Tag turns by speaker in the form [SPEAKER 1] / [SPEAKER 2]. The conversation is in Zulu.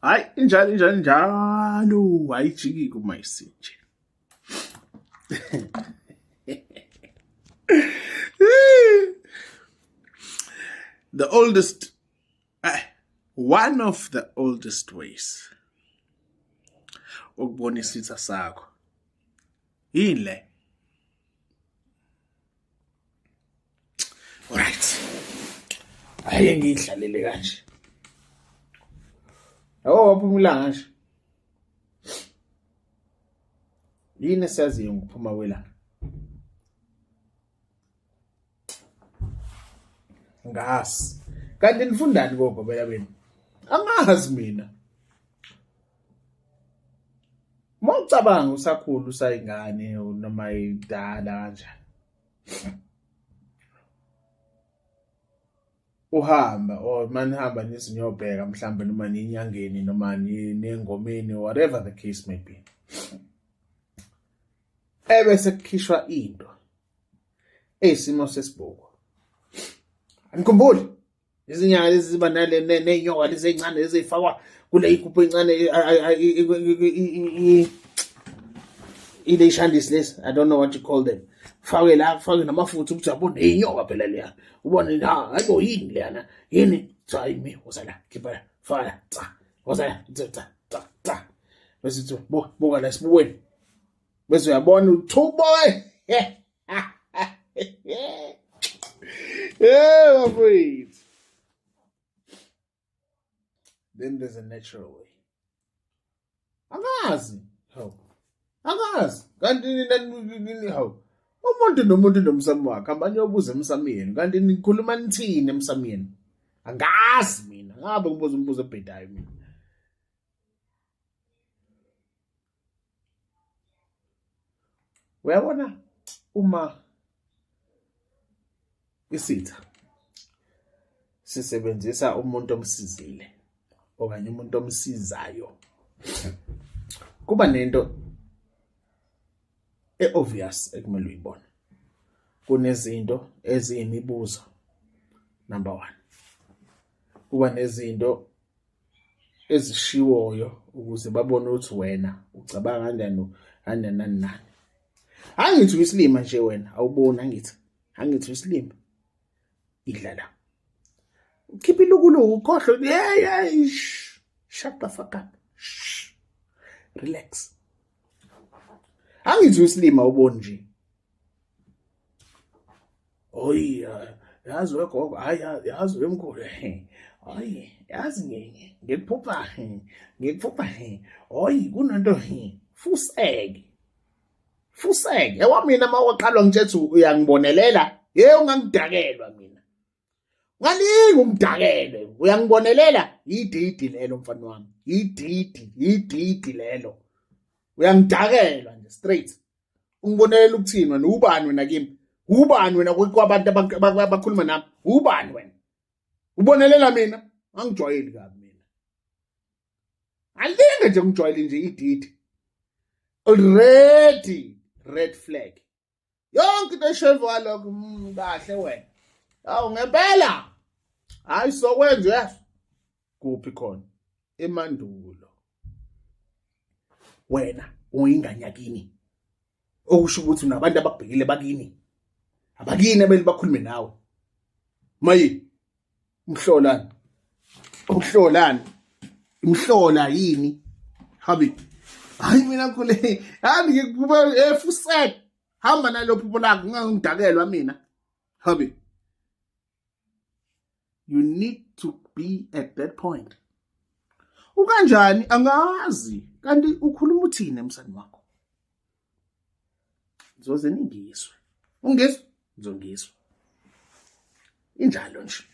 [SPEAKER 1] Hayi injalo injalo injalo ayijiki kuma isinje. The oldest one of the oldest ways ukubona isitha sakho yini le. Alright, hayi ngiyidlalele kanje yabo, waphuma ilanga nje. Yini esiyaziyo ngokuphuma kwelanga? Ngazi kanti nifundani kogobela benu? Angazi mina. Uma ucabanga usakhula usayingane noma idala kanjani, uhamba or manihamba nize niyobheka mhlambe noma niyinyangeni noma nengomeni, whatever the case may be, ebese kukhishwa into eyisimo sesibuko. Anikhumbuli izinyanga lezi ziba nale ney'nyoka lezi ey'ncane lezi ey'fakwa kule igubhu encane ile ishandisi lesi, I don't know what you call them, fake la, kufake namafutha ukuthi yabona inyoka phela leya, ubone ha hayibo yini leyana yini, cha imi woza la, khipha la, faka la, cha woza la, cha cha cha cha, bese uthi buka buka la esibukweni, bese uyabona uthubo. Yeah, bafowethu, then there's a natural way. Angazi, hawu, angazi kanti nina, hawu, umuntu nomuntu nomsamo wakhe, abanye obuza emsameni kanti nikhuluma nithini emsameni? Angazi mina, ngabe ngibuza umbuzo obhedayo mina. Uyabona uma isitha sisebenzisa umuntu omsizile okanye umuntu omsizayo, kuba nento e-obvious ekumele uyibone. Kunezinto eziyimibuzo, number one. Kuba nezinto ezishiwoyo ukuze babone ukuthi wena ucabanga kanjani kanjani nani nani. Angithi uyisilima nje wena, awuboni? Angithi uyisilima, idla la, ukhipha ilukuluku, ukhohlwe. Hey hey, shut the fuck up. Shh. Relax. Angithi uyisilima, awuboni nje? Oyi yazi wegogo, hayi yazi wemkhulu, hayi yazi ngikuphupha ngikuphupha, oyi kunento, fuseke fuseke. Yawa mina uma waqalwa ngitshethi uyangibonelela, ye ungangidakelwa mina, ungalingi ungidakele, uyangibonelela. Yididi lelo mfana wami, yididi, yididi lelo, uyangidakelwa nje straight. Ungibonelela ukuthini wena? Ubani wena kimi? Ubani wena kwabantu abakhuluma nami? Ubani wena ubonelela mina? Angijwayeli kabi mina, alinge nje ngijwayele nje ididi. Already red flag yonke into eshevu walokho. Kahle wena, awu ngempela, hayi sokwenza uyazi kuphi khona emandulo. Wena uyinganyakini, okusho ukuthi unabantu abakubhekile bakini, abakini abele bakhulume nawe. Maye umhlolani, umhlolani, imhlola yini habi? Hayi mina khule, hayi ngikuba efusek, hamba nalopho phupho lakho, ungangidakelwa mina habi. You need to be at that point. Ukanjani? Angazi kanti ukhuluma uthini emsani wakho. Ngizoze ningizwe, ungizwe, ngizongizwa injalo nje.